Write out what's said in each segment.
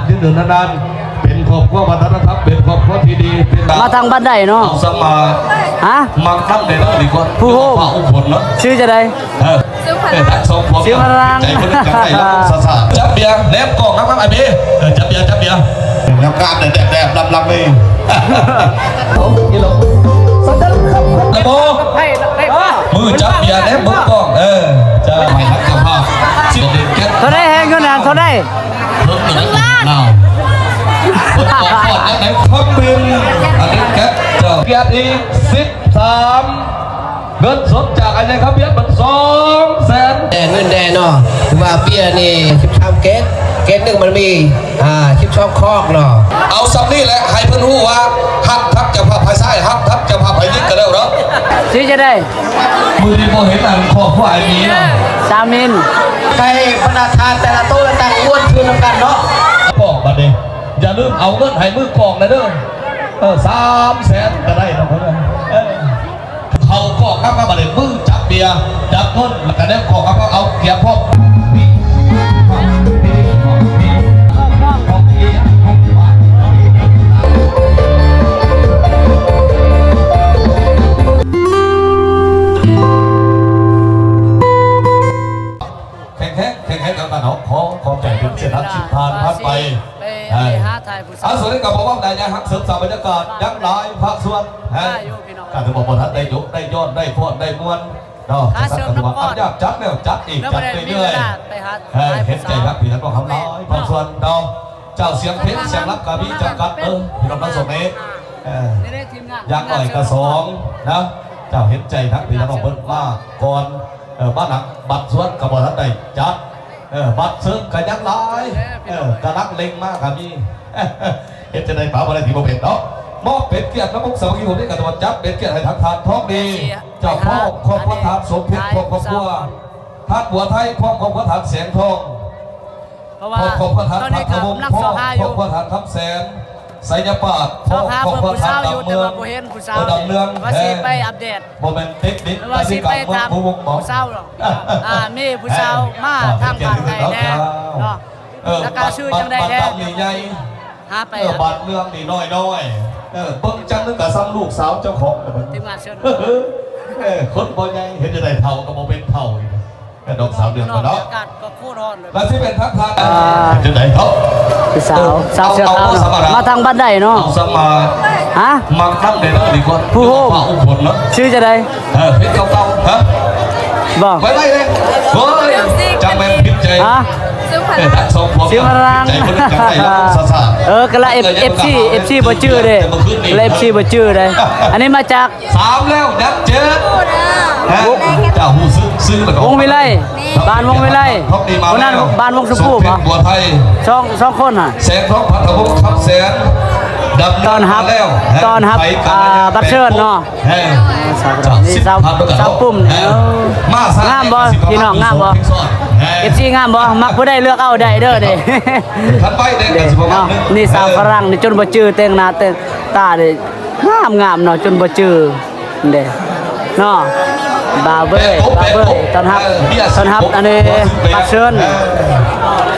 ທີ່ເດີນນານໆ ເປັນຄອບຄົວວັດທະນະທຳ ເປັນຄອບຄົວທີ່ດີ ເປັນ ມາທາງບ້ານໃດເນາະ? ເອົາສະມາ ຮະ? ມັກນຳແດ່ເດີດີກວ່າ ຜູ້ໂຮມ ວ່າອຸບົນເນາະ ຊື່ຈັ່ງໃດ? ເອີ ເອີ ທັງສອງພວກ ຊື່ພະລັງ ໃຈຄົນໜຶ່ງຈັກໄດ້ລະວົງຊາຊາ ຈັບເບຍ ແນມກ້ອງນຳ ນຳໄອ້ເບ ເອີ ຈັບເບຍ ຈັບເບຍ ແນມການແດບໆ ລຳໆ ເລີຍ ແລ້ວບໍ່ ມືຈັບເບຍ ແນມເບິ່ງກ້ອງ ເອີ ຈະໃຫ້ຮັບເຈົ້າພາບ ເທົ່າໃດແຮງຢູ່ນັ້ນ ເທົ່າໃດ? ເພິ່ນກໍໄດ້ນາວ ເພິ່ນກໍໄດ້ຄຳເປັນ ອັນນີ້ແກັບເຈົ້າ ກຽດອີກ ສິບສາມ ເງິນສົດຈາກອາຈານຄຳວຽນເປັນສອງແສນ ແດ່ເງິນແດ່ເນາະ ຖືວ່າເບຍນີ້ສິບສາມເກດ ເກດໜຶ່ງມັນມີ ອ່າ ສິບສອງຄອກເນາະ ເອົາສ່ຳນີ້ແຫຼະ ໃຫ້ເພິ່ນຮູ້ວ່າຮັກທັງເຈົ້າພາບຝ່າຍຊາຍ ຮັກທັງເຈົ້າພາບຝ່າຍຍິງກໍແລ້ວເນາະ ຊິຈະໄດ້ ມື້ນີ້ບໍ່ເຫັນອັນຄອບຄົວອ້າຍມີເນາະ ສາມີນ ໃຫ້ບັນດາທ່ານແຕ່ລະໂຕະແລະຕັ້ງມ່ວນຊື່ນນຳກັນເນາະ ບອກບັດນີ້ ຢ່າລືມເອົາເງິນໃຫ້ມືກອງນະເດີ ເອີ ສາມແສນກໍໄດ້ເນາະ ເອີ ເຂົ້າກອງນຳມາບັດນີ້ ມືຈັບເບຍ ຈັບເງິນ ແລ້ວກໍແນມກອງນຳມາ ເອົາກຽມພ້ອມ ແຂງແຮງ ແຂງແຮງກັນເນາະ ຂໍຂອບໃຈເປັນເສດຖາຄິດຜ່ານຜ່ານໄປ ໄປ ໄປຫາຖ່າຍຜູ້ສາວ ເອົາ ສ່ວນນີ້ກໍບໍ່ເວົ້າຫຼາຍ ຢ່າຮັກເສີມສ້າງບັນຍາກາດ ຍັງຫຼາຍພາກສ່ວນ ກະຖືວ່າບໍ່ທັນໄດ້ຍົກໄດ້ຍ້ອນໄດ້ຟ້ອນໄດ້ມ່ວນເນາະ ກະຖືວ່າອັນຍາກຈັດແລ້ວຈັດອີກ ຈັດເລື້ອຍໆ ເອີ ເຫັນໃຈຮັກພີ່ນ້ອງເຮົາຫຼາຍພາກສ່ວນເນາະ ເຈົ້າສຽງເພງສຽງລຳກະມີຈຳກັດເດີ ພີ່ນ້ອງທັງສອງເອ ເອີ ຢ່າງໜ້ອຍກະສອງນະ ເຈົ້າເຫັນໃຈທັງພີ່ທັງນ້ອງເພິ່ນມາກ່ອນ ເອີ ມາຫຼັງບັດສວນກໍບໍ່ທັນໄດ້ຈັດ ເອີ ບັດເຊີນກໍຍັງຫຼາຍ ເອີ ກຳລັງເລັ່ງມາກໍມີ ເຮັດຈັ່ງໃດປາບໍ່ໄດ້ທີ່ບໍ່ເປັນເນາະ ມອບເປັນກຽດນຳວົງສາມັກຄີໂຮມນີ້ກໍຖືວ່າຈັດເປັນກຽດໃຫ້ທາງທ່ານທອງດີ ເຈົ້າຂອງຄອບຄົວທ່ານສົມເພັດ ຄອບຄົວ ທ່ານບົວໄທ ຄອບຄົວທ່ານແສງທອງ ເພາະວ່າຕອນນີ້ກໍກຳລັງຊອກຫາຢູ່ ຄອບຄົວທ່ານຄຳແສນ ໄຊຍະປາດ ຊອກຫາເບິ່ງຜູ້ສາວຢູ່ ແຕ່ວ່າບໍ່ເຫັນຜູ້ສາວ ເອີ ດຳເນີງ ວ່າຊິໄປອັບເດດ ບໍ່ແມ່ນເຕັກນິກ ຫຼືວ່າຊິໄປຖາມຜູ້ສາວດອກ ອ່າ ມີຜູ້ສາວມາທາງບ້ານໃດແດ່ເນາະ ເອີ ແລ້ວກໍຊື່ຈັ່ງໃດແດ່ ຫາໄປ ເອີ ບ້ານເມືອງນີ້ນ້ອຍໆ ເອີ ເບິ່ງຈັກໜຶ່ງກໍສ່ຳລູກສາວເຈົ້າຂອງ ທີມງານເຊີນ ເອີ ຄົນບໍ່ໃຫຍ່ ເຮັດຈັ່ງໃດເຖົ້າກໍບໍ່ເປັນເຖົ້າອີກ ເອີ ນ້ອງສາວເດືອນກໍເນາະ ອາກາດກໍໂຄດຮ້ອນເລີຍ ລະຊິເປັນທາງຜ່ານ ອ່າ ເຮັດຈັ່ງໃດເຮົາ ຜູ້ສາວ ເອີ ສາວເສື້ອຂາວເນາະ ເອົາ ເອົາ ມາທາງບ້ານໃດເນາະ ເອົາສຳມາ ຮະ? ມັກນຳແດ່ເດີດີກວ່າ ຜູ້ໂຮມ ວ່າອຸບົນເນາະ ຊື່ຈັ່ງໃດ? ເອີ ເຮັດເກົ່າໆ ຮະ? ບໍ່ ໄວໆເດ້ ໂອ້ຍ ຈັ່ງແມ່ນຜິດໃຈ ຮະ? ເອີ ທັງສອງພວກ ຊື່ພະລັງ ໃຈບໍ່ໄດ້ຈັກໄດ້ລະວົງຊາຊາ ເອີ ກະລະ ເອັຟ ເອັຟຊີ ເອັຟຊີບໍ່ຈື່ເດ້ ກະລະ ເອັຟຊີບໍ່ຈື່ເດ້ ອັນນີ້ມາຈາກ ສາມແລ້ວ ຍັງເຈັດ ຮະ? ເຈົ້າຮູ້ຊື່ ຊື່ແລ້ວກໍ ວົງວິໄລ ບ້ານວົງວິໄລ ຄົນນັ້ນບ້ານວົງສະພູບໍ? ສົມເພັດ ບົວໄທ ສອງ ສອງຄົນນະ ແສງທອງ ພັດທະວົງ ຄຳແສນ ດຳເນີນ ຕ້ອນຮັບ ມາແລ້ວ ຕ້ອນຮັບ ອ່າ ບັດເຊີນເນາະ ເຈົ້າ ນີ້ສາວ ສາວປຸ້ມນີ້ ເອີ ງາມບໍ່ ພີ່ນ້ອງ ງາມບໍ່? ເອັຟຊີງາມບໍ່? ມັກຜູ້ໃດເລືອກເອົາໄດ້ເດີນີ້ ຄັນໄປແດ່ກໍຊິປະມານໜຶ່ງ ນີ້ສາວຝຣັ່ງນີ້ ຈົນບໍ່ຈື່ ແຕ່ງໜ້າແຕ່ງຕານີ້ ງາມໆເນາະ ຈົນບໍ່ຈື່ເດ້ເນາະ ບາເບີຍ ບາເບີຍ ຕ້ອນຮັບ ຕ້ອນຮັບ ອັນນີ້ ບັດເຊີນ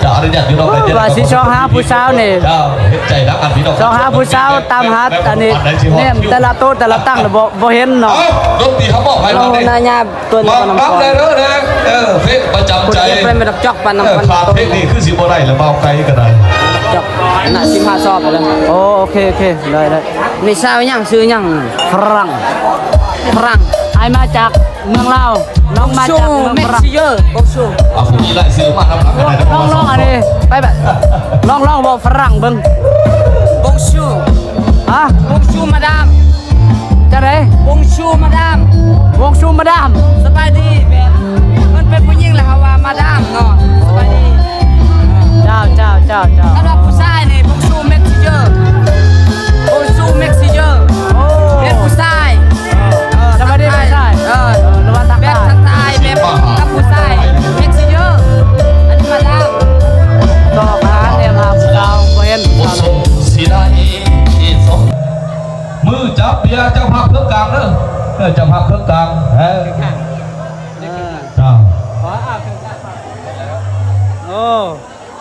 ເຈົ້າ ອະນຸຍາດຢູ່ນອກ ໂອ້ຍ ວ່າຊິຊອກຫາຜູ້ສາວນີ້ ເຈົ້າ ເຮັດໃຈຮັກກັນພີ່ນ້ອງ ຊອກຫາຜູ້ສາວຕາມຫາ ອັນນີ້ ແນມແຕ່ລະໂຕະແຕ່ລະຕັ້ງ ບໍ່ ບໍ່ເຫັນເນາະ ເອົ້າ ດົນຕີເຮົາມອບໃຫ້ ເຮົາ ມາເດ້ ນາຍາ ຕົວນີ້ມັນນຳກ່ອນ ເອີ ເພງປະຈຳໃຈ ເພິ່ນເຮັດໄປແມ່ນດອກຈອກປານນຳ ເອີ ຂາດເພງນີ້ຄືຊິບໍ່ໄດ້ລະ ບ່າວໄກ່ກໍໄດ້ ດອກໜ້າສິບຫ້າຊອບເລີຍ ໂອ ໂອເຄ ໂອເຄ ໄດ້ ໄດ້ ນີ້ສາວຫຍັງ ຊື່ຫຍັງ? ຝຣັ່ງ ຝຣັ່ງ ອ້າຍມາຈາກເມືອງລາວ ນ້ອງມາຈາກເມືອງຝຣັ່ງ Bonjour Bonjour ເອົາຜູ້ມີລາຍຊື່ມານຳຫຼັງກໍໄດ້ ລອງ ລອງ ອັນນີ້ ໄປແບບ ລອງ ລອງເວົ້າຝຣັ່ງເບິ່ງ Bonjour ຮະ? Bonjour madame ຈັ່ງໃດ? Bonjour madame Bonjour madame ສະບາຍດີ ແບບມັນເປັນຜູ້ຍິງແລ້ວເຮົາວ່າ madame ເນາະ ສະບາຍດີ ເຈົ້າ ເຈົ້າ ເຈົ້າ ເຈົ້າ ສຳລັບຜູ້ຊາຍນີ້ Bonjour monsieur Bonjour monsieur ໂອ້ ເປັນຜູ້ຊາຍ ເອີ ສະບາຍດີ ທັກທາຍ ຜູ້ຊາຍ ເອີ ຫຼືວ່າທັກທາຍ ແບບທັກທາຍແບບກັບຜູ້ຊາຍ monsieur ອັນນີ້ madame ຊອກຫາແນມຫາຜູ້ສາວ ບໍ່ເຫັນຜູ້ສາວ ມື້ຈັບເບຍ ເຈົ້າພາບເຄື່ອງກາງເດີ ເອີ ເຈົ້າພາບເຄື່ອງກາງ ເອີ ເຈົ້າ ໂອ້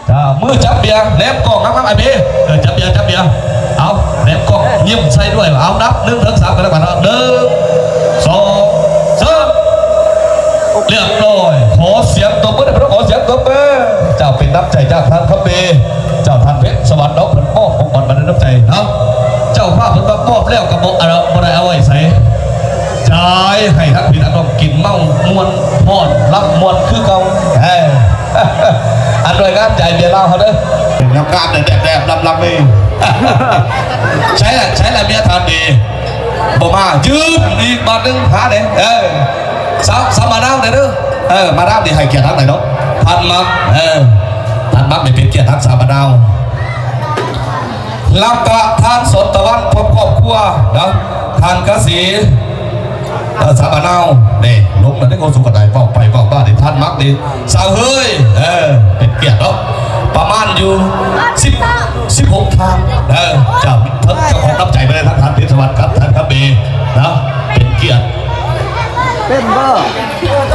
ເຈົ້າ ມື້ ເອີ ຈັບເບຍ ແນມກ້ອງງາມໆ ອ້າຍເບ. ເອີ ຈັບເບຍ ຈັບເບຍ ເອົາ ແນມກ້ອງ ຍິ້ມໃສ່ດ້ວຍ. ເອົາ ນັບໜຶ່ງເຖິງສາມກັນແລ້ວກັນເນາະ. ໜຶ່ງ ສອງ ສາມ ຮຽບຮ້ອຍ. ຂໍສຽງຕົບມືໃຫ້ເພິ່ນ ຂໍສຽງຕົບມື. ເຈົ້າເປັນນ້ຳໃຈຈາກທ່ານຄຳເບ ເຈົ້າທ່ານເພັດສະຫວັນເນາະ ເພິ່ນມອບຂອງຂວັນມາດ້ວຍນ້ຳໃຈເນາະ. ເຈົ້າພາບເພິ່ນມາມອບແລ້ວກໍບໍ່ ອັນ ບໍ່ໄດ້ເອົາໄວ້ໃສ ຈ່າຍໃຫ້ທັງພີ່ທັງນ້ອງກິນເມົາມ່ວນ ຟ້ອນລຳມ່ວນຄືເກົ່າ. ເອີ ອັນດ້ວຍງານຈ່າຍເບຍລາວເຮົາເດີ. ເປັນງາມໆ ແດບໆ ລຳໆ ເອີຍ. ໃສລະ ໃສລະເມຍທ່ານເດ? ບໍ່ມາ. ຢືມອີກບາດໜຶ່ງ ຫາເດ. ເອີ ສາວ ສາວມະນາວເດີ. ເອີ ມາດາມນີ້ໃຫ້ກຽດທາງໃດເນາະ? ທ່ານມັກ ເອີ ທ່ານມັກນີ້ເປັນກຽດທາງສາວມະນາວ. ແລ້ວກະທ່ານສອນຕະວັນ ພ້ອມຄອບຄົວເນາະ ທ່ານກະສີ ເອີ ສາວມະນາວ ນີ້ລົງມາໄດ້ ໂອ້ ສຸກກະໄດ ເວົ້າໄປເວົ້າມານີ້ ທ່ານມັກນີ້ ສາວເຮີຍ ເອີ ເປັນກຽດເນາະ ປະມານຢູ່ສິບ ສິບຫົກທ່ານ ເອີ ເຈົ້າ ເຈົ້າຂອງນ້ຳໃຈມາໄດ້ ທັງທ່ານເພັດສະຫວັນກັບທ່ານຄຳເບເນາະ ເປັນກຽດ ເຕັ້ນບໍ່?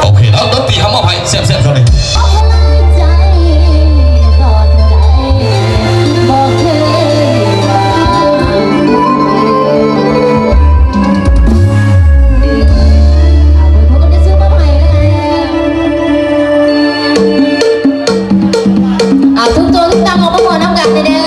ໂອເຄເນາະ ດົນຕີເຮົາມອບໃຫ້ແຊບໆ ຊ່ວງນີ້. ເອົາ ທຸກຕົວທຸກຕາ ອອກມາມ່ວນນຳກັນເດີ.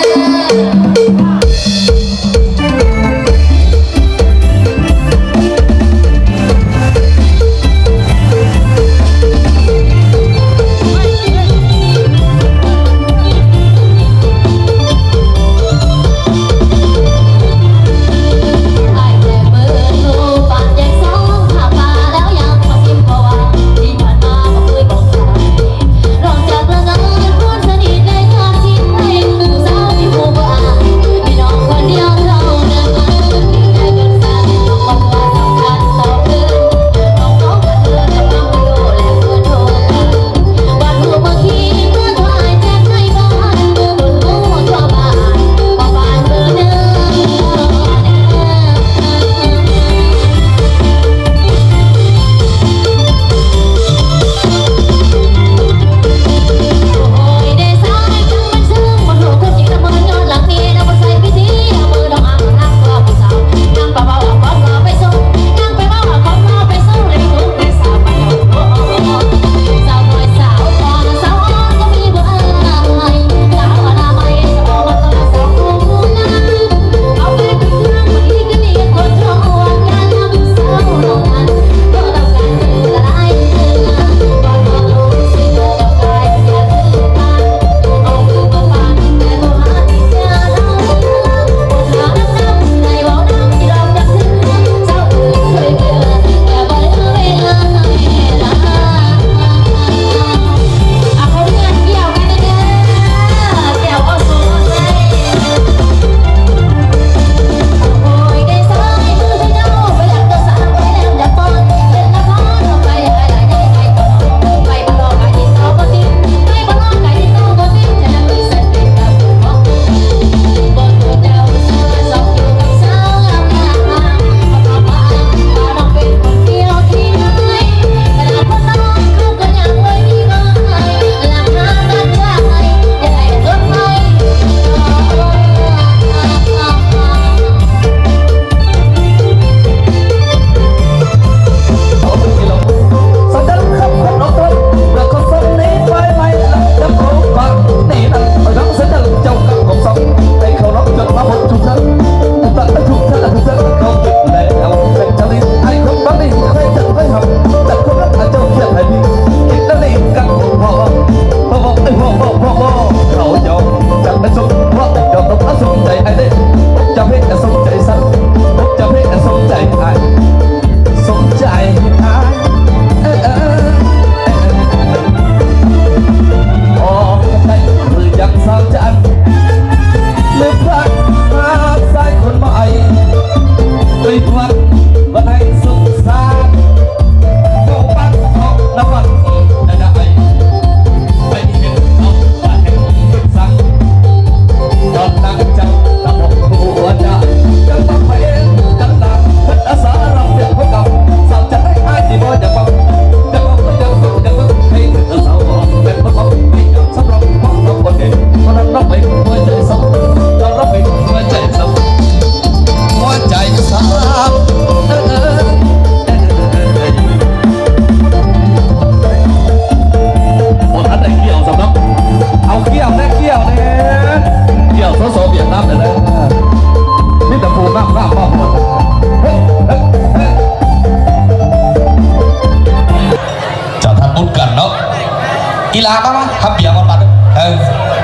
ອີ່ຫຼ້າມາ ມາຮັບເບຍກ່ອນບາດໜຶ່ງ. ເອີ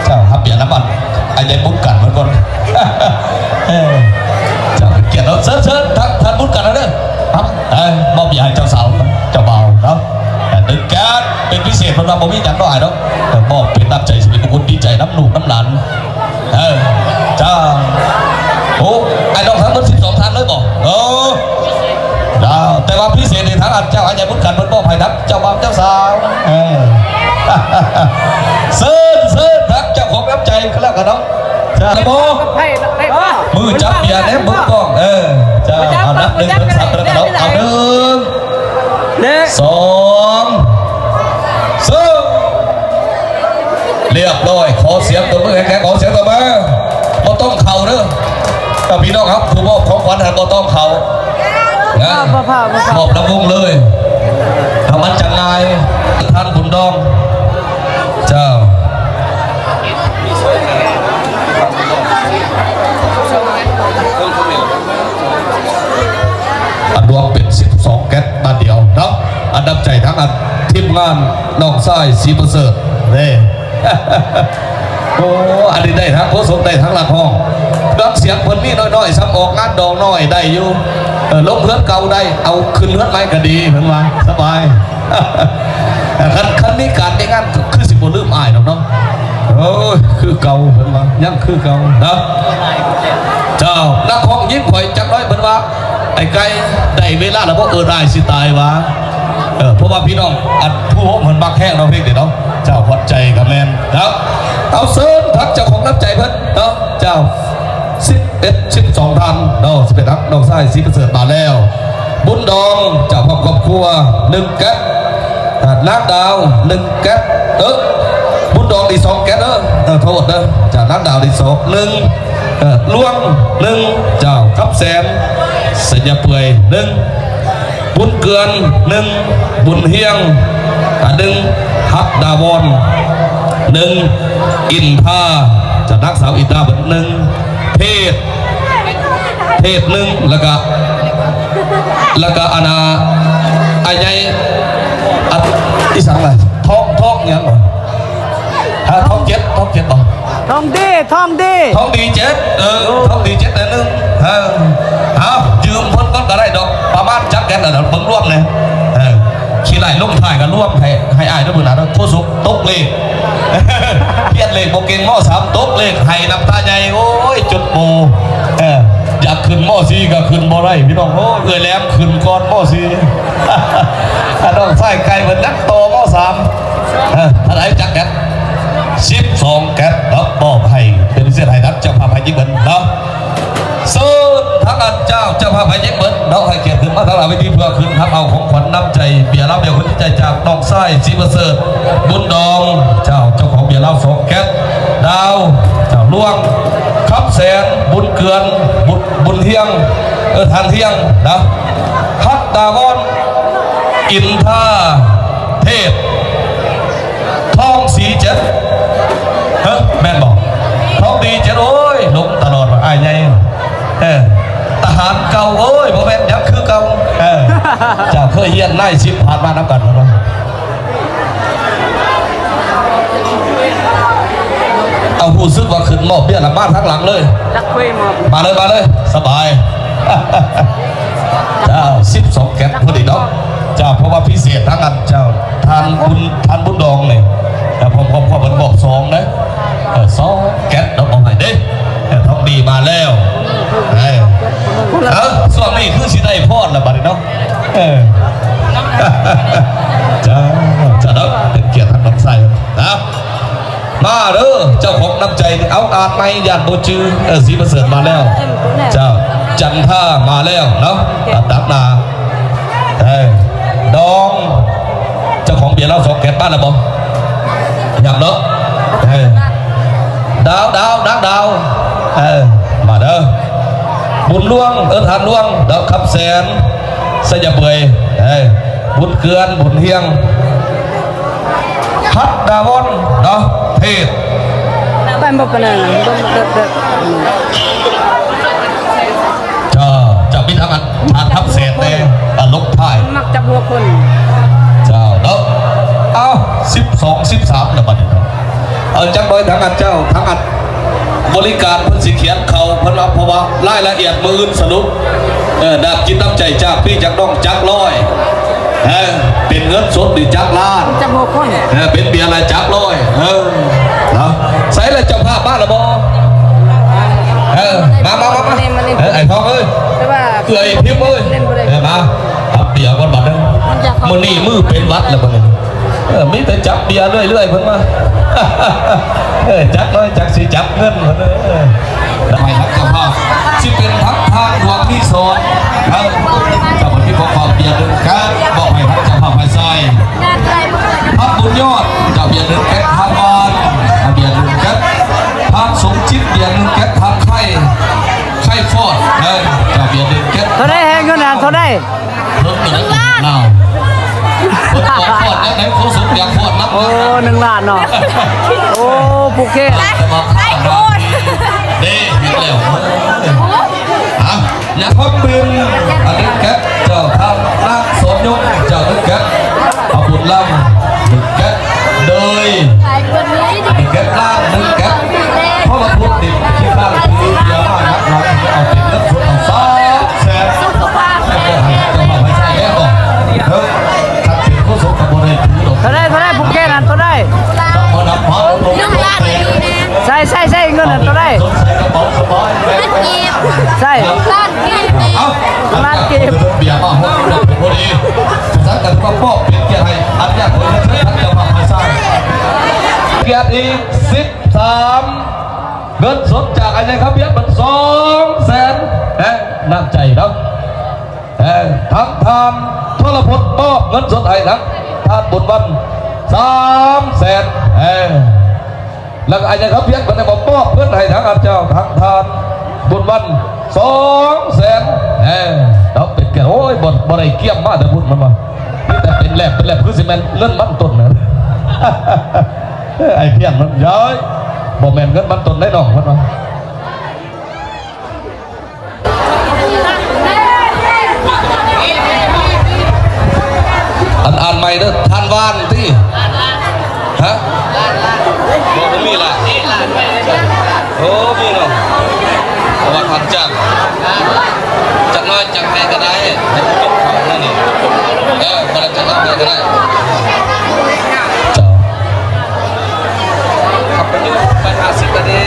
ເຈົ້າຮັບເບຍນຳບັດ ອາຍາຍບຸນກັນເພິ່ນກ່ອນ. ເອີ ເຈົ້າເປັນກຽດເນາະ ເຊີນ ເຊີນ ທ່ານ ທ່ານບຸນກັນເດີ. ເອີ ມອບເບຍໃຫ້ເຈົ້າສາວ ເຈົ້າບ່າວເນາະ. ເອີ ໜຶ່ງແກ້ວເປັນພິເສດ ເພິ່ນວ່າບໍ່ມີຫຍັງເນາະອ້າຍເນາະ. ເອີ ມອບເປັນນ້ຳໃຈສິລິມຸງຄຸນ ດີໃຈນຳລູກນຳຫຼານ. ເອີ ເຈົ້າ ໂອ້ ອ້າຍນ້ອງທັງໝົດສິບສອງທ່ານເລີຍບໍ? ເອີ ເຈົ້າ ແຕ່ວ່າພິເສດນີ້ທາງອັນເຈົ້າອາຍາຍບຸນກັນເພິ່ນມອບໃຫ້ທັງເຈົ້າບ່າວເຈົ້າສາວ. ເອີ ເຊີນ ເຊີນ ທັງເຈົ້າຂອງນ້ຳໃຈກໍແລ້ວກັນເນາະ. ເຈົ້າ ມື້ຈັບເບຍແນມເບິ່ງກ້ອງ. ເອີ ເຈົ້າ ເອົາ ນັບໜຶ່ງເຖິງສາມກໍແລ້ວກັນເນາະ. ເອົາ ໜຶ່ງ ສອງ ສາມ ຮຽບຮ້ອຍ. ຂໍສຽງຕົບມືແຮງໆ ຂໍສຽງຕົບມື. ບໍ່ຕ້ອງເຂົ້າເດີ ເຈົ້າ ພີ່ນ້ອງເຮົາ ຜູ້ມອບຂອງຂວັນຫັ້ນບໍ່ຕ້ອງເຂົ້ານະ. ບໍ່ພາ ບໍ່ພາ ມອບລຳວົງເລີຍ ຖ້າມັນຈະງ່າຍ. ທ່ານບຸນດອງ ເຈົ້າ ອັນລວມເປັນສິບສອງແກັດບາດດຽວເນາະ. ອັນດັບໃຈທັງອັນທີມງານນ້ອງຊາຍສີປະເສີດເດ້. ໂອ້ ອັນນີ້ໄດ້ທັງໂຄສົກ ໄດ້ທັງນັກຮ້ອງ. ເຄື່ອງສຽງເພິ່ນມີນ້ອຍໆ ສ່ຳອອກງານດອງນ້ອຍໄດ້ຢູ່. ເອີ ລົງເຮືອນເກົ່າໄດ້ ເອົາຂຶ້ນເຮືອນໃໝ່ກໍດີ ເພິ່ນວ່າສະບາຍ. ຄັນ ຄັນມີການມີງານ ຄື ຄືຊິບໍ່ລືມອ້າຍດອກເນາະ. ໂອ້ຍ ຄືເກົ່າ ເພິ່ນວ່າ ຍັງຄືເກົ່ານະ. ເຈົ້າ ນັກຮ້ອງຍິງຂ້ອຍຈັກໜ້ອຍ ເພິ່ນວ່າ ອ້າຍໄກ່ ໄດ້ເວລາແລ້ວບໍ່ ເອີ້ນອ້າຍຊິຕາຍວ່າ. ເອີ ເພາະວ່າພີ່ນ້ອງ ອັນ ຜູ້ໂຮມເພິ່ນມັກແຮງເນາະ ເພງນີ້ເນາະ. ເຈົ້າ ຂວັນໃຈກໍແມ່ນນະ. ເອົາ ເຊີນທັງເຈົ້າຂອງນ້ຳໃຈເພິ່ນເນາະ. ເຈົ້າ ສິບເອັດ ສິບສອງທ່ານເນາະ ສິບເອັດ ທັງນ້ອງຊາຍສີປະເສີດມາແລ້ວ. ບຸນດອງ ເຈົ້າ ພ້ອມຄອບຄົວ ໜຶ່ງແກັດ. ອ່າ ນາງດາວ ໜຶ່ງແກັດ. ເອີ ບຸນດອງນີ້ສອງແກັດເດີ. ເອີ ໂທດເດີ. ເຈົ້າ ນາງດາວນີ້ສອງ ໜຶ່ງ. ເອີ ລວງ ໜຶ່ງ. ເຈົ້າ ຄຳແສນ ໄຊຍະເປື່ອຍ ໜຶ່ງ. ບຸນເກືອນ ໜຶ່ງ. ບຸນຮຽງ ອ່າ ໜຶ່ງ. ຮັກດາວອນ ໜຶ່ງ. ອິນທາ ຈາກນາງສາວອິນທາ ເພິ່ນ ໜຶ່ງ. ເພດ ເພດ ໜຶ່ງ. ແລ້ວກະ ແລ້ວກະອັນນ່າ ອ້າຍໃຫຍ່ ອັນ ອີ່ສັງລະ ທອງ ທອງຫຍັງບໍ່? ຮະ ທອງເຈັດ ທອງເຈັດບໍ່? ທອງດີ ທອງດີ ທອງດີເຈັດ. ເອີ ທອງດີເຈັດ ແຕ່ໜຶ່ງ. ເອີ ເອົາ ຢືມເພິ່ນກ່ອນກໍໄດ້ດອກ. ປະມານຈັກແກັດລະ ເບິ່ງລວມແດ່. ເອີ ຂີ້ໄລ່ລົງທ້າຍກໍລວມໃຫ້ ໃຫ້ອ້າຍເດີມື້ໜ້າເດີ. ໂຄສົກຕົກເລກ ຮຽນເລກບໍ່ເກັ່ງ ມໍສາມ ຕົກເລກ ໄຫ້ນ້ຳຕາໃຫຍ່. ໂອ້ຍ ຈົນໂປ. ເອີ ຢາກຂຶ້ນ ມໍສີ່ ກໍຂຶ້ນບໍ່ໄດ້ ພີ່ນ້ອງ. ໂອ້ຍ ເອື້ອຍແຫຼມຂຶ້ນກ່ອນ ມໍສີ່. ນ້ອງຊາຍໄກ່ເພິ່ນຍັງຕໍ່ ມໍສາມ. ເອີ ເທົ່າໃດ ຈັກແກັດ? ສິບສອງແກັດເນາະ. ມອບໃຫ້ເປັນພິເສດໃຫ້ທັງເຈົ້າພາບໃຫ້ຍິງເພິ່ນເນາະ. ເຊີນທາງດ້ານເຈົ້າ ເຈົ້າພາບໃຫ້ຍິງເພິ່ນເນາະ ໃຫ້ກຽດຂຶ້ນມາທາງຫຼັງເວທີ ເພື່ອຂຶ້ນຮັບເອົາຂອງຂວັນນ້ຳໃຈ ເບຍລາວເບຍຄົນຈິດໃຈ ຈາກນ້ອງຊາຍສີປະເສີດ ບຸນດອງ ເຈົ້າ ເຈົ້າຂອງເບຍລາວສອງແກັດ. ດາວ ເຈົ້າ ລວງ ຄຳແສນ ບຸນເກືອນ ບຸນ ບຸນຮຽງ ເອີ ທ່ານຮຽງນະ. ພັດດາວອນ ອິນທາ ເທດ ທອງສີເຈັດ. ເອີ ແມ່ນບໍ່? ທອງດີເຈັດ. ໂອ້ຍ ຫຼົງຕະຫຼອດວ່າ ອ້າຍໃຫຍ່. ເອີ ທະຫານເກົ່າ. ໂອ້ຍ ບໍ່ແມ່ນຫຍັງ ຄືເກົ່າ. ເອີ ເຈົ້າເຄີຍຮຽນນາຍສິບ ຜ່ານມານຳກັນແມ່ນບໍ່? ເອົາ ຮູ້ສຶກວ່າຂຶ້ນມອບເບຍລະ ມາທາງຫຼັງເລີຍ. ຈັກຄຸຍມອບ. ມາເລີຍ ມາເລີຍ ສະບາຍ. ເຈົ້າ ສິບສອງແກັດພໍດີເນາະ. ເຈົ້າ ເພາະວ່າພິເສດທາງອັນເຈົ້າ ທ່ານບຸນ ທ່ານບຸນດອງນີ້ ເຈົ້າ ພ້ອມຄອບຄົວເພິ່ນບອກສອງເດ້. ເອີ ສອງແກັດເນາະ ເອົາໃຫ້ເດ້. ເອີ ທອງດີມາແລ້ວ. ເອີ ເອີ ຊ່ວງນີ້ຄືຊິໄດ້ພອນລະບັດນີ້ເນາະ. ເອີ ເຈົ້າ ເຈົ້າເນາະ ເປັນກຽດທາງນ້ອງຊາຍນະ. ມາເດີ ເຈົ້າຂອງນ້ຳໃຈນີ້ ເອົາ ອ່ານໃໝ່ ຢ້ານບໍ່ຈື່. ເອີ ສີປະເສີດມາແລ້ວ. ເຈົ້າ ຈັນທາມາແລ້ວເນາະ ຕັດໜ້າ. ເອີ ດອງ ເຈົ້າຂອງເບຍລາວສອງແກັດມາແລ້ວບໍ່? ຍັງເນາະ. ເອີ ດາວ ດາວ ນາງດາວ. ເອີ ມາເດີ ບຸນຫຼວງ ເອີ ທ່ານຫຼວງ ດາວຄຳແສນ ໄຊຍະເປື່ອຍ. ເອີ ບຸນເກືອນ ບຸນຮຽງ ພັດດາວອນເນາະ ເພດ. ໄປບໍ່ປານນັ້ນ ເບິ່ງເດີ ເດີ ເຈົ້າ ຈະມີທາງອັນ ທ່ານທັບເສດແດ່ ອາລົມທ້າຍ ມັກຈັບຫົວຄົນ. ເຈົ້າເນາະ. ເອົ້າ ສິບສອງ ສິບສາມແລ້ວບັດນີ້ເນາະ. ເອີ ຈັກໜ້ອຍທາງອັນເຈົ້າ ທາງອັນບໍລິການເພິ່ນຊິຂຽນເຂົ້າ ເພິ່ນວ່າ ເພາະວ່າລາຍລະອຽດມື້ອື່ນສະຫຼຸບ ເອີ ນ້ຳຈິດນ້ຳໃຈຈາກພີ່ຈາກນ້ອງຈັກຮ້ອຍ ເອີ ເປັນເງິນສົດນີ້ຈັກລ້ານ ຈຳຫົວຄົນ ເອີ ເປັນເບຍລະຈັກຮ້ອຍ ເອີ ເນາະ. ໃສລະເຈົ້າພາບມາລະບໍ່? ເອີ ມາ ມາ ມາ ມາ ເອີ ໄອ້ທອງເອີຍ ແຕ່ວ່າເອື້ອຍພິມເອີຍ ເອີ ມາ ຮັບເບຍກ່ອນບັດເດີ. ມັນຢາກເຂົ້າ ມື້ນີ້ມືເປັນຫວັດແລ້ວບັດນີ້ ເອີ ມີແຕ່ຈັບເບຍເລື້ອຍໆ ເພິ່ນວ່າ ເອີ ຈັກໜ້ອຍຈັກຊິຈັບເງິນເພິ່ນ ເອີ. ໄປຮັບເຈົ້າພາບ ຊິເປັນທັງທ່ານດວງມີສອນ ເອີ ເຈົ້າໜ້າທີ່ປົກຄອງເບຍໜຶ່ງແກັດ ມອບໃຫ້ທັງເຈົ້າພາບຝ່າຍຊາຍ ທ່ານບຸນຍອດ ເຈົ້າເບຍໜຶ່ງແກັດ ທ່ານວານ ເບຍໜຶ່ງແກັດ ທ່ານສົມຈິດ ເບຍໜຶ່ງແກັດ ທ່ານໄຂ່ ໄຂ່ຟອດ ເອີ ເຈົ້າເບຍໜຶ່ງແກັດ. ເທົ່າໃດແຮງເງິນຫັ້ນ ເທົ່າໃດ? ເພິ່ນກໍໄດ້ເປັນລາວ ເພິ່ນຂໍພອດແນວໃດ ໂຄສົກຢາກພອດນຳ. ໂອ້ ໜຶ່ງລ້ານເນາະ. ໂອ້ ຜູ້ເຄ ແຕ່ວ່າຂ້າມນາເດ້ ເຫັນແລ້ວ ຮະ ຍາຄອບບຶນ ອັນໜຶ່ງແກັດ ເຈົ້າທ່ານນາງສອນຍົງ ເຈົ້າໜຶ່ງແກັດ ອະບຸນລຳ ໜຶ່ງແກັດ ໂດຍ ອັນໜຶ່ງແກັດລ້ານ ໜຶ່ງແກັດ ໂທລະພົດ ນີ້ທີ່ຂ້າງຄືເບຍມານັກຫຼາຍ ເອົາເປັນເງິນສົດເອົາສາມ ແສນ ເຈົ້າພາບໃຫ້ໃຊ້ແລ້ວບໍ່? ເອີ ຄັນເປັນໂຄສົກກໍບໍ່ໄດ້ຖືດອກ. ເທົ່າໃດ ເທົ່າໃດ ຜູ້ແກ່ນັ້ນ ເທົ່າໃດ? ໜຶ່ງລ້ານ ໃສ່ ໃສ່ ໃສ່ເງິນນັ້ນ ເທົ່າໃດ? ໃສ່ ລ້ານກີບ ເອົາ ລ້ານກີບ ເບຍມາຮອດ ພໍດີ ສະນັ້ນກໍຖືວ່າມອບເປັນກຽດໃຫ້ ອະນຸຍາດຂໍເຊີນທ່ານເຈົ້າພາບໃຫ້ໃຊ້ ກຽດອີກ ສິບສາມ ເງິນສົດຈາກອ້າຍໃຫຍ່ຄຳພຽນເພິ່ນ ສອງແສນ ແຮງນ້ຳໃຈເນາະ. ເອີ ທາງທ່ານໂທລະພົດມອບເງິນສົດໃຫ້ທາງທ່ານບຸນວັນ ສາມແສນ ເອີ ແລ້ວກໍອ້າຍໃຫຍ່ຄຳພຽນເພິ່ນໄດ້ມາມອບເງິນໃຫ້ທາງອາເຈົ້າ ທາງທ່ານບຸນວັນ ສອງແສນ ເອີ ເນາະ ເປັນກຽດ ໂອ້ຍ ບໍ່ ບໍ່ໄດ້ກຽມມາແຕ່ພຸ້ນ ມັນວ່າ ມີແຕ່ເປັນແລບ ເປັນແລບ ຄືຊິແມ່ນເງິນມັນຕົ້ນນະ. ອ້າຍພຽນມັນ ເອີຍ ບໍ່ແມ່ນເງິນມັນຕົ້ນໄດ໋ນ້ອງ ເພິ່ນວ່າ. ອັນ ອ່ານໃໝ່ເດີ ທ່ານວານຕິ ຮະ ບໍ່ ບໍ່ມີລະ ໂອ້ ມີເນາະ ເພາະວ່າທ່ານຈ້າງ ຈັກໜ້ອຍ ຈັກໃຫ້ກໍໄດ້ ໃຫ້ຈົບຂ່າວນັ້ນນີ້ ເອີ ບໍ່ໄດ້ຈັກໜ້ອຍໃຫ້ກໍໄດ້ ເຈົ້າ ຂັບໄປຢູ່ ໄປຫ້າສິບນາທີ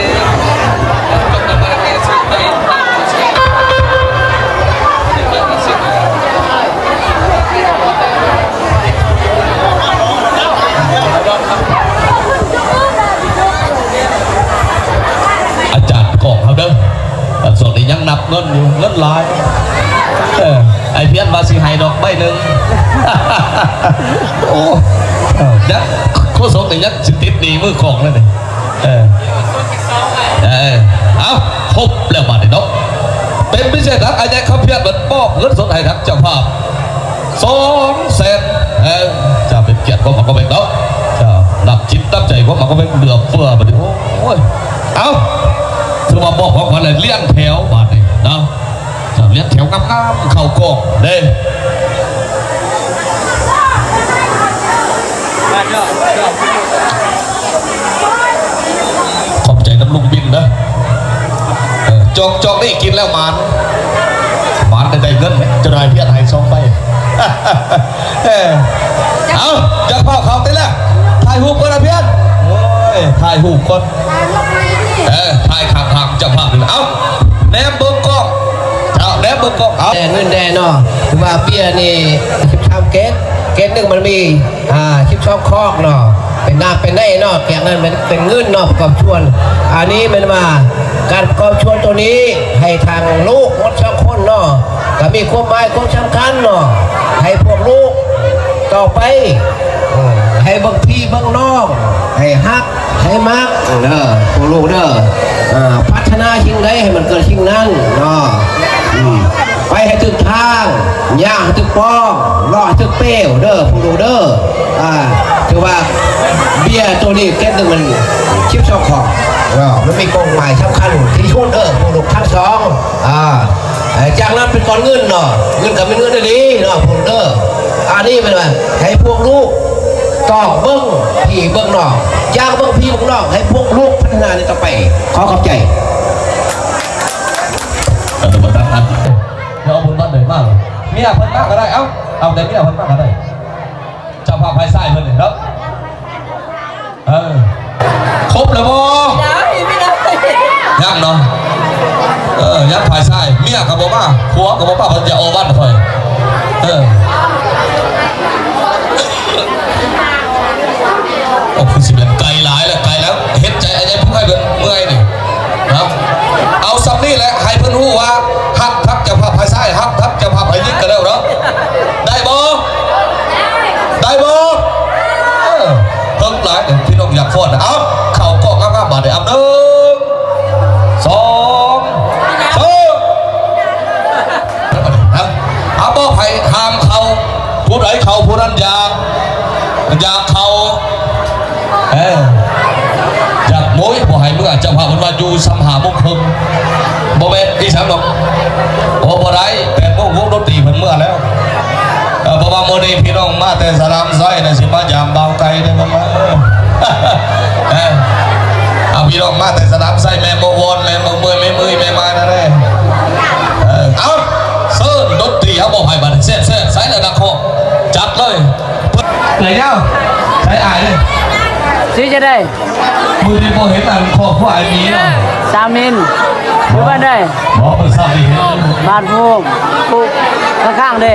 ຈົບນຳພາລະກິດໄປ ໄປຫ້າສິບ ອາຈານກອງເຮົາເດີ ອັນ ຊ່ວງນີ້ຍັງນັບເງິນຢູ່ ເງິນຫຼາຍ ເອີ ອ້າຍພຽນວ່າຊິໃຫ້ດອກໃບໜຶ່ງ ໂອ້ ຍັງ ໂຄສົກນີ້ຍັງຊິຕິດໜີ້ມືກອງເລີຍນີ້ ເອີ ເອີ ເອົາ ຄົບແລ້ວບາດນີ້ເນາະ ເປັນພິເສດທາງອ້າຍໃຫຍ່ຄຳພຽນເພິ່ນມອບເງິນສົດໃຫ້ທາງເຈົ້າພາບ ສອງແສນ ເອີ ຈະເປັນກຽດຄວາມມັກຄວາມເປັນເນາະ ຈະນຳຈິດນຳໃຈຄວາມມັກຄວາມເປັນເຫຼືອເຟືອບາດນີ້ ໂອ້ຍ ເອົ້າ ຖືວ່າມອບຂອງຂວັນແລ້ວ ລຽນແຖວບາດນີ້ເນາະ ຈະລຽນແຖວງາມໆ ເຂົ້າກອງເດ້ ຂອບໃຈນຳລຸງບິນເດີ ເອີ ຈອກ ຈອກນີ້ກິນແລ້ວໝານ ໝານໄດ້ ໄດ້ເງິນ ເຈົ້ານາຍພຽນໃຫ້ສອງໃບ ເອີ ເອົາ ຢ່າຟ້າວເຂົ້າຕິລະ ຖ່າຍຮູບກ່ອນນະພຽນ ໂອ້ຍ ຖ່າຍຮູບກ່ອນ ເອີ ຖ່າຍຂ້າງໆ ເຈົ້າພາບນີ້ລະ ເອົາ ແນມເບິ່ງກ້ອງ ເຈົ້າ ແນມເບິ່ງກ້ອງ ເອົາ ແດ່ເງິນແດ່ເນາະ ຖືວ່າເບຍນີ້ສິບສາມເກດ ເກດໜຶ່ງມັນມີ ອ່າ ສິບສອງຄອກເນາະ ເປັນນ້ຳເປັນໃນເນາະ ແກງນັ້ນເປັນ ເປັນເງິນເນາະ ປະກອບສ່ວນ ອັນນີ້ແມ່ນວ່າການປະກອບສ່ວນໂຕນີ້ ໃຫ້ທາງລູກໝົດສອງຄົນເນາະ ກໍມີຄວາມໝາຍຄວາມສຳຄັນເນາະ ໃຫ້ພວກລູກຕໍ່ໄປ ເອີ ໃຫ້ເບິ່ງພີ່ເບິ່ງນ້ອງ ໃຫ້ຮັກ ໃຫ້ມັກເດີ ພວກລູກເດີ ເອີ ພັດທະນາສິ່ງໃດໃຫ້ມັນເກີດສິ່ງນັ້ນເນາະ ອືມ ໄປໃຫ້ຖືກທາງ ຍ່າງໃຫ້ຖືກປ້ອງ ເລາະໃຫ້ຖືກເປວເດີ ພວກລູກເດີ ອ່າ ຖືວ່າເບຍໂຕນີ້ເກັບໜຶ່ງມັນສິບສອງຂໍ້ ເອີ ມັນມີຄວາມໝາຍສຳຄັນທີ່ສຸດເດີ ພວກລູກທັງສອງ ອ່າ ເອີ ຈາກນັ້ນເປັນກ້ອນເງິນເນາະ ເງິນກໍເປັນເງິນອີ່ຫຼີເນາະ ພວກເດີ ອັນນີ້ແມ່ນວ່າໃຫ້ພວກລູກ ຕ້ອງເບິ່ງພີ່ເບິ່ງນ້ອງ ຢ່າງເບິ່ງພີ່ເບິ່ງນ້ອງ ໃຫ້ພວກລູກພັດທະນານີ້ຕໍ່ໄປ. ຂໍຂອບໃຈ. ເອີ ບໍ່ຕ້ອງນະ ດຽວເອົາບຸນວັນເດີມາ ເມຍເພິ່ນມາກໍໄດ້. ເອົາ ເອົາແຕ່ເມຍເພິ່ນມາກໍໄດ້. ເຈົ້າພາບຝ່າຍຊ້າຍເພິ່ນນີ້ເນາະ. ເອີ ຄົບແລ້ວບໍ່? ຍັງ ຍັງເນາະ. ເອີ ຍັງຝ່າຍຊ້າຍ ເມຍກໍບໍ່ມາ ຜົວກໍບໍ່ມາ ເພິ່ນຈະເອົາວັນຂ້ອຍ. ເອີ ໂອ້ ຄືຊິແມ່ນໄກຫຼາຍແລ້ວ ໄກແລ້ວ ເຮັດໃຈອັນໃຫຍ່ຜູ້ໃຫ້ເພິ່ນເມື່ອຍນີ້. ເອົາ ເອົາສ່ຳນີ້ແຫຼະ ໃຫ້ເພິ່ນຮູ້ວ່າຮັກທັງເຈົ້າພາບຝ່າຍຊ້າຍ ຮັກທັງເຈົ້າພາບຝ່າຍຍິງກໍແລ້ວເນາະ. ໄດ້ບໍ່? ໄດ້ບໍ່? ເອີ ເພິ່ນຫຼາຍເດ້ ພີ່ນ້ອງຢາກຟ້ອນນະ. ເອົາ ເຂົ້າກ້ອງງາມໆ ບາດນີ້. ເອົາ ໜຶ່ງ ສອງ ສາມ. ເອົາ ບໍ່ໃຜຫ້າມເຂົ້າ ຜູ້ໃດເຂົ້າຜູ້ນັ້ນຢາກ ຢາກເຂົ້າ. ເອີ ຢາກໂມຍ ບໍ່ໃຫ້ເມືອ ເຈົ້າພາບເພິ່ນວ່າຢູ່ຊ່ຳຫ້າໂມງເຄິ່ງ. ບໍ່ແມ່ນອີ່ຫຍັງດອກ. ໂອ້ ບໍ່ໄດ້ ແປດໂມງວົງດົນຕີເພິ່ນເມືອແລ້ວ. ເອີ ເພາະວ່າມື້ນີ້ພີ່ນ້ອງມາແຕ່ສະໜາມໄຊນະ ຊິມາຢາມບ່າວໄກ່ເດ້ ເພິ່ນວ່າ. ເອີ ເອົາ ພີ່ນ້ອງມາແຕ່ສະໜາມໄຊ ແມ່ບໍ່ວອນ ແມ່ບໍ່ເມື່ອຍ ແມ່ເມື່ອຍ ແມ່ມານະເດ້. ເອີ ເອົາ ເຊີນດົນຕີ ເອົາ ບໍ່ໃຜບາດນີ້ ແຊບໆ ໃສລະນັກຮ້ອງ ຈັດເລີຍ. ເອື້ອຍຍາວ ໃສອ້າຍເດ້? ຊື່ຈັ່ງໃດ? ມື້ນີ້ບໍ່ເຫັນອັນຄອບຄົວອ້າຍມີເນາະ. ສາວມິນ ຢູ່ບ້ານໃດ? ບໍ່ ມື້ເຊົ້ານີ້ເຫັນ ບ້ານພູມ ຜູ້ຂ້າງໆເດ້.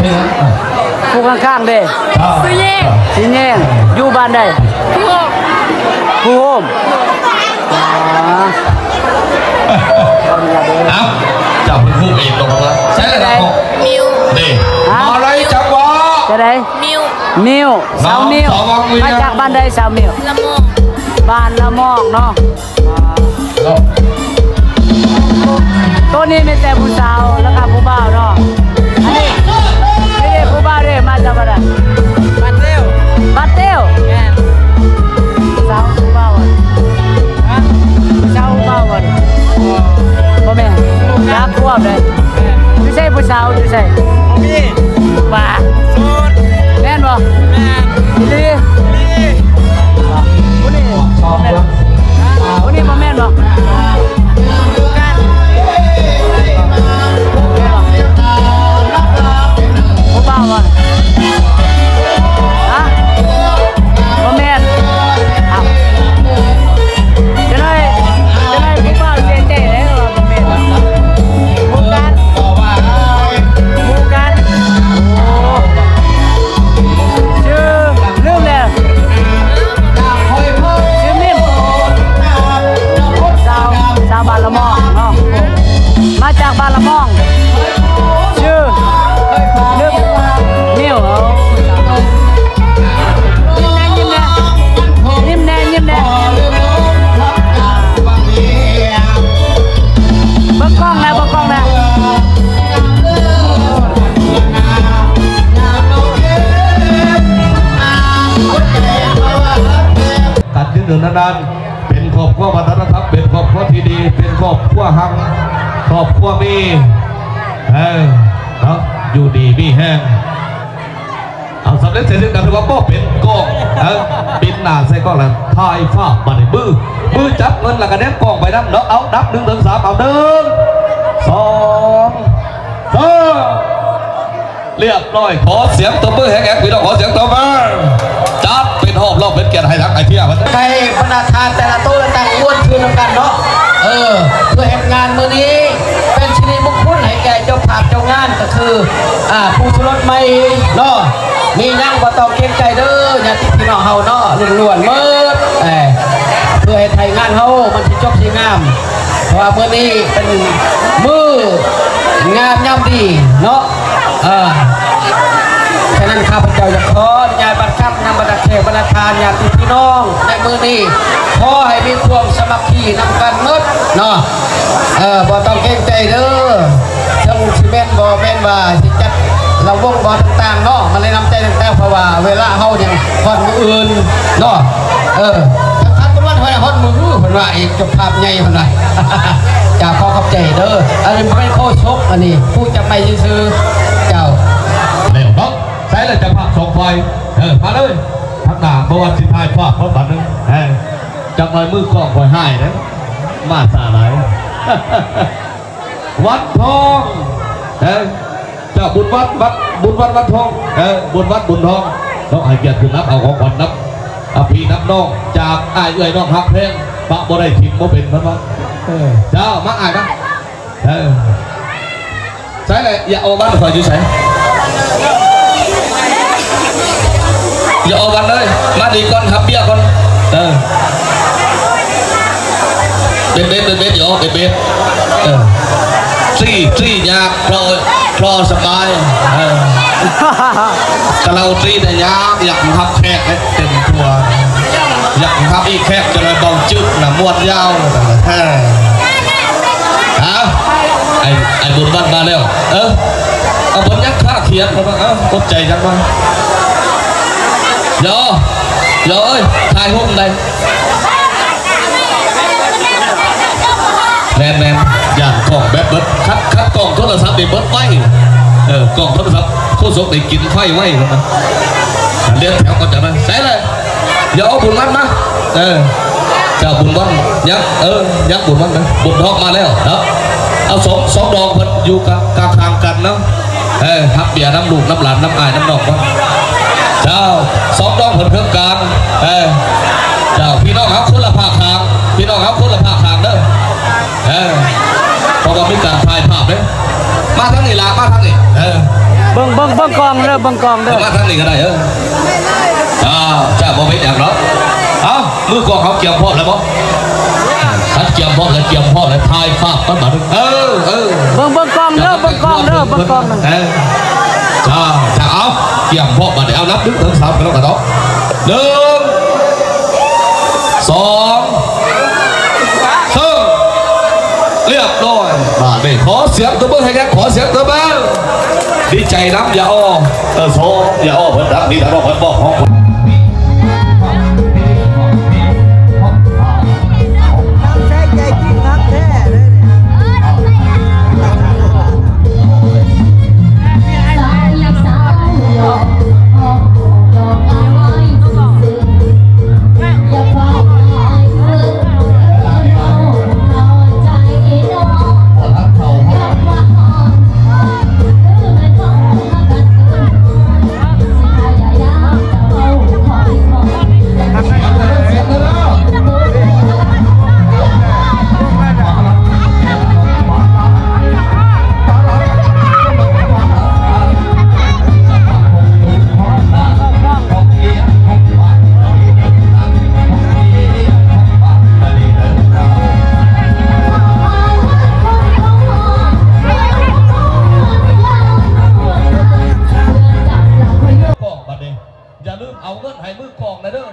ເປັນຫຍັງ? ຜູ້ຂ້າງໆເດ້. ຊື່ແຍງ ຊື່ແຍງ ຢູ່ບ້ານໃດ? ພູໂຮມ ພູໂຮມ. ອໍ ເອົ້າ ເຈົ້າເພິ່ນຮູ້ເອງດອກວ່າ ໃສລະດອກ ມິວ ເດ້ ຮະ? ມາໄລຈັງຫວະ ຈະໄດ້ ມິວ ມິວ ສາວມິວ ມາຈາກບ້ານໃດສາວມິວ? ລະມ່ອງ ບ້ານລະມ່ອງເນາະ. ໂຕນີ້ມີແຕ່ຜູ້ສາວ ແລ້ວກໍຜູ້ບ່າວເນາະ. ອັນນີ້ ນີ້ເດ້ ຜູ້ບ່າວເດ້ ມາຈາກບ້ານໃດ? ບາດແກ້ວ ບາດແກ້ວ ແມ່ນ ສາວຜູ້ບ່າວ ຮະ? ຜູ້ສາວຜູ້ບ່າວ ບໍ່ ບໍ່ແມ່ນ ຈັກຄວບເດ້. ຢູ່ໃສຜູ້ສາວ ຢູ່ໃສ? ບໍ່ມີ ວ່າ ໂສດ ແມ່ນບໍ່? ແມ່ນ ອີ່ຫຼີ ອີ່ຫຼີ ຜູ້ນີ້ ຜູ້ນີ້ບໍ່ແມ່ນບໍ່? ຜູ້ບ່າວບໍ່? ຮະ? ບໍ່ແມ່ນ ເອົ້າ ຈະໜ້ອຍ ຈະໜ້ອຍຜູ້ບ່າວເສຍໃຈເດ້ວ່າບໍ່ແມ່ນ ໝູ່ກັນ ໝູ່ກັນ ໂອ້ ຊື່ລືມແລ້ວ ຊື່ມິມ ສາວ ສາວບ້ານລະມ່ອງເນາະ ມາຈາກບ້ານລະມ່ອງ ຊື່ ລືມ ມິວ ຍິ້ມແນ່ ຍິ້ມແນ່ ຍິ້ມແນ່ ຍິ້ມແນ່ ເບິ່ງກ້ອງແນ່ ເບິ່ງກ້ອງແນ່. ການຢືນເດີນນານໆ ເປັນຄອບຄົວວັດທະນະທຳ ເປັນຄອບຄົວທີ່ດີ ເປັນຄອບຄົວຮັກ ຄອບຄົວມີ ເອີ ເນາະ ຢູ່ດີມີແຮງ. ເອົາ ສຳເລັດເສດສິ້ນກໍຖືວ່າບໍ່ເປັນກອງ ເອີ ປິດໜ້າໃສ່ກອງແລ້ວຖ່າຍພາບ. ບາດນີ້ມື ມືຈັບເງິນແລ້ວກໍແນມກອງໄປນຳເນາະ. ເອົາ ນັບໜຶ່ງເຖິງສາມ ເອົາ ໜຶ່ງ ສອງ ສາມ ລຽບຮ້ອຍ. ຂໍສຽງຕົບມືແຮງໆ ພີ່ນ້ອງ ຂໍສຽງຕົບມື. ຈັດເປັນຮອບ ລອບເປັນກຽດໃຫ້ທັງໄອເທຍ ໃຫ້ບັນດາທ່ານແຕ່ລະໂຕະຕ່າງມ່ວນຊື່ນຳກັນເນາະ. ເອີ ເພື່ອເຮັດງານມື້ນີ້ເປັນສິລິມຸງຄຸນໃຫ້ແກ່ເຈົ້າພາບເຈົ້າງານ ກໍຄື ອ່າ ຜູ້ສະຫຼົດໃໝ່ເນາະ. ມີຫຍັງບໍ່ຕ້ອງເກງໃຈເດີ ຍາດຕິພີ່ນ້ອງເຮົາເນາະ ລຸ້ນລ້ວນໝົດ. ເອີ ເພື່ອເຮັດໃຫ້ງານເຮົາມັນຊິຈົບຊິງາມ ເພາະວ່າມື້ນີ້ເປັນມື້ງາມຍາມດີເນາະ. ເອີ ສະນັ້ນ ຂ້າພະເຈົ້າຢາກຂໍອະນຸຍາດບັດຄຳນຳບັນດາແຂກບັນດາທ່ານຍາດຕິພີ່ນ້ອງໃນມື້ນີ້ ຂໍໃຫ້ມີຄວາມສາມັກຄີນຳກັນໝົດເນາະ. ເອີ ບໍ່ຕ້ອງເກງໃຈເດີ ເຖິງຊິແມ່ນບໍ່ແມ່ນວ່າຊິຈັດລຳວົງບໍ່ຕ່າງໆເນາະ ມາແນະນຳແຕ່ຕ່າງໆ ເພາະວ່າເວລາເຮົາຍັງຮອດມື້ອື່ນເນາະ. ເອີ ຄັນເພິ່ນວ່າຮອດມື້ອື່ນ ເພິ່ນວ່າອີກ ເຈົ້າພາບໃຫຍ່ເພິ່ນວ່າ. ເຈົ້າ ຂໍຂອບໃຈເດີ ອັນນີ້ບໍ່ແມ່ນໂຄສົກ ອັນນີ້ຜູ້ຈັບໄມຊື່ໆ ເຈົ້າ. ແລ້ວເນາະ ໃສລະເຈົ້າພາບສອງຝ່າຍ? ເອີ ມາເລີຍ. ທາງໜ້າ ບໍ່ວ່າຊິຖ່າຍພາບເພິ່ນບັດໜຶ່ງ ເອີ ຈັກໜ້ອຍມືກ້ອງຂ້ອຍຫາຍເດ້ ມາຊ້າຫຼາຍ ວັນທອງ ເອີ ເຈົ້າບຸນວັນ ວັນ ບຸນວັນ ວັນທອງ ເອີ ບຸນວັນ ບຸນທອງ ເນາະ ໃຫ້ກຽດຂຶ້ນນຳເອົາຂອງຂວັນນຳ ອາ ພີ່ນຳນ້ອງ ຈາກອ້າຍເອື້ອຍນ້ອງຮັກແພງ ປະບໍ່ໄດ້ຖິ້ມບໍ່ເປັນ ເພິ່ນວ່າ ເອີ ເຈົ້າ ມາອ້າຍມາ ເອີ ໃສລະ ຢ່າອອກມາ ຂ້ອຍຢູ່ໃສ ຢ່າອອກມາເລີຍ ມານີ້ກ່ອນ ຮັບເບຍກ່ອນ ເອີ ເບັດ ເບັດ ເບັດ ເບັດ ຢ່າອອກ ເບັດ ເບັດ ເອີ ທຣີ ທຣີ ຍາກ ທຣ ທຣ ສະບາຍ ເອີ ກະເຫຼົ້າ ທຣີ ແຕ່ຍາກ ຢາກຮັບແຂກໃຫ້ເຕັມຕົວ ຢາກຮັບອີກແຂກຈະໄດ້ເບົາຈຶກນະ ມ່ວນຍາວ ເອີ ຮະ ໄອ້ ໄອ້ບຸນວັນມາແລ້ວ ເອີ ເອົາ ເພິ່ນຍັງຄາຂຽນ ເອົາ ກົດໃຈຈັງວ່າ ຢໍ ຢໍເອີຍ ຖ່າຍຮູບໄດ້ ແມ່ນໆ ຢ້ານກ້ອງແບັດເບິດ ຄັນ ຄັນກ້ອງໂທລະສັບນີ້ເບິດໄວ ເອີ ກ້ອງໂທລະສັບໂຄສົກໄດ້ກິນໄຟໄວ ລຽນແຖວກ່ອນຈາກນັ້ນ ໃສລະ ຢ່າເອົາບຸນວັນມາ ເອີ ເຈົ້າບຸນວັນ ຍັງ ເອີ ຍັງບຸນວັນນະ ບຸນທອງມາແລ້ວເນາະ ເອົາສອງ ສອງດອງເພິ່ນຢູ່ກະ ກະຂ້າງກັນເນາະ ເອີ ຮັບເບຍນຳລູກນຳຫຼານນຳອ້າຍນຳນ້ອງກ່ອນ ເຈົ້າ ສອງດອງເພິ່ນເຄິ່ງກາງ ເອີ ເຈົ້າ ພີ່ນ້ອງເຮົາຄົນລະພາກຂ້າງ ພີ່ນ້ອງເຮົາຄົນລະພາກຂ້າງເດີ ເອີ ເພາະວ່າມີການຖ່າຍພາບເດ້ ມາທາງນີ້ລະ ມາທາງນີ້ ເອີ ເບິ່ງ ເບິ່ງ ເບິ່ງກ້ອງເດີ ເບິ່ງກ້ອງເດີ ມາທາງນີ້ກໍໄດ້ ເອີ ເຈົ້າ ເຈົ້າ ບໍ່ເປັນຫຍັງດອກ ເອົ້າ ມືກ້ອງເຮົາກຽມພ້ອມແລ້ວບໍ່? ຄັນກຽມພ້ອມແລ້ວ ກຽມພ້ອມແລ້ວ ຖ່າຍພາບກັນບາດນີ້ ເອີ ເອີ ເບິ່ງ ເບິ່ງກ້ອງເດີ ເບິ່ງກ້ອງເດີ ເບິ່ງກ້ອງ ເອີ ເຈົ້າ ເຈົ້າ ເອົາ ກຽມພ້ອມບາດນີ້ ເອົາ ນັບໜຶ່ງເຖິງສາມກັນແລ້ວກັນເນາະ ໜຶ່ງ ສອງ ສາມ ລຽບຮ້ອຍ ບາດນີ້ ຂໍສຽງຕົບມືໃຫ້ແດ່ ຂໍສຽງຕົບມື ດີໃຈນຳ ຢ່າອໍ ເອີ ໂຊ ຢ່າອໍ ເພິ່ນດັງ ນີ້ທາງນອກເພິ່ນບອກ ຂອງເພິ່ນ ກ້ອງບາດນີ້ ຢ່າລືມເອົາເງິນໃຫ້ມືກ້ອງແດ່ເດີ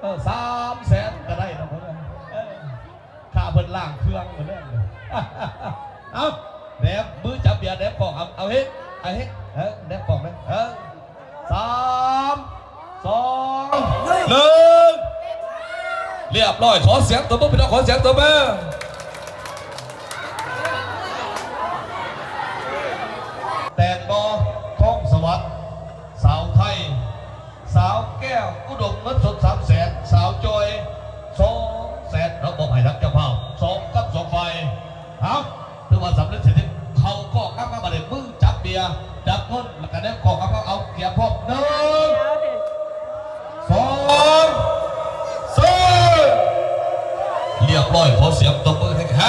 ເອີ ສາມແສນກໍໄດ້ນະ ເອີ ຄ່າເພິ່ນລ້າງເຄື່ອງໝົດແລ້ວ ເອົາ ແນມມືຈັບເບຍ ແນມກ້ອງ ເອົາ ເອົາເຮັດ ເອົາເຮັດ ເອີ ແນມກ້ອງເດີ ເອີ ສາມ ສອງ ໜຶ່ງ ລຽບຮ້ອຍ ຂໍສຽງຕົບມື ພີ່ນ້ອງ ຂໍສຽງຕົບມື ແຕງໂມ ທອງສະຫວັດ ສາວໄທ ສາວແກ້ວ ອຸດົມ ເງິນສົດສາມແສນ ສາວຈ່ອຍ ສອງແສນ ເນາະ ມອບໃຫ້ທາງເຈົ້າພາບ ສອງ ກັບ ສອງ ຝ່າຍ ເອົາ ຖືວ່າສຳເລັດເສັດສິ້ນ ເຂົ້າກ້ອງງາມໆ ບາດນີ້ມືຈັບເບຍ ຈັບເງິນ ແລ້ວກໍແນມກ້ອງງາມໆ ເອົາ ກຽມພ້ອມ ໜຶ່ງ ສອງ ສາມ ລຽບຮ້ອຍ ຂໍສຽງຕົບມືໃຫ້ແຮ